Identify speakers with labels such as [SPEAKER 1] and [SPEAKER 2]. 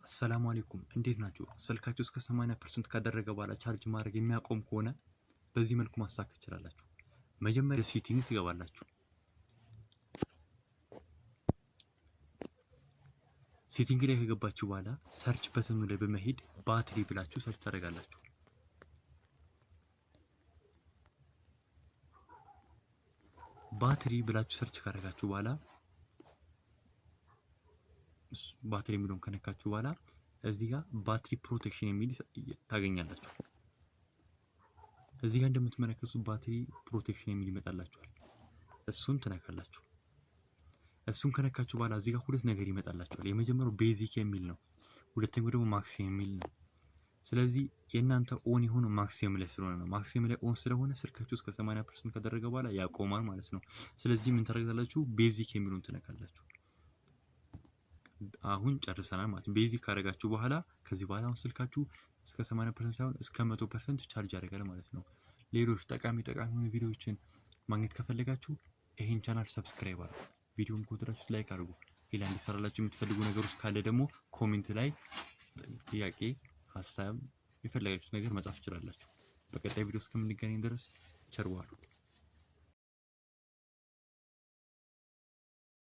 [SPEAKER 1] አሰላሙ አለይኩም፣ እንዴት ናችሁ? ስልካችሁ እስከ 80% ካደረገ በኋላ ቻርጅ ማድረግ የሚያቆም ከሆነ በዚህ መልኩ ማሳካት ትችላላችሁ። መጀመሪያ setting ትገባላችሁ። Setting ላይ ከገባችሁ በኋላ search button ኑ ላይ በመሄድ ባትሪ ብላችሁ search ታደርጋላችሁ። ባትሪ ብላችሁ search ካደረጋችሁ በኋላ፣ ባትሪ የሚለውን ከነካችሁ በኋላ እዚህ ጋር battery protection የሚል ታገኛላችሁ። እዚህ ጋር እንደምትመለከቱት battery protection የሚል ይመጣላችኋል። እሱን ትነካላችሁ። እሱን ከነካችሁ በኋላ እዚህ ጋር ሁለት ነገር ይመጣላችኋል። የመጀመሪያው basic የሚል ነው። ሁለተኛው ደግሞ maximum የሚል ነው። ስለዚህ የእናንተ on የሆነው maximum ላይ ስለሆነ ነው። Maximum ላይ on ስለሆነ ስልካችሁ እስከ 80% ካደረገ በኋላ ያቆማል ማለት ነው። ስለዚህ ምን ታደርጋላችሁ? Basic የሚለውን ትነካላችሁ። አሁን ጨርሰናል ማለት ነው። Basic ካደረጋችሁ በኋላ ከዚህ በኋላ አሁን ስልካችሁ እስከ 80% ሳይሆን እስከ 100% ቻርጅ ያደርጋል ማለት ነው። ሌሎች ጠቃሚ ጠቃሚ የሆኑ ቪዲዮዎችን ማግኘት ከፈለጋችሁ ይሄን channel subscribe አድርጉ። ቪዲዮውን ከወደዳችሁት like አድርጉ። ሌላ እንዲሰራላችሁ የምትፈልጉ ነገሮች ካለ ደግሞ comment ላይ ጥያቄ፣ ሀሳብ፣ የፈለጋችሁት ነገር መጻፍ ትችላላችሁ። በቀጣይ ቪዲዮ እስከምንገናኝ ድረስ ቸር ዋሉ።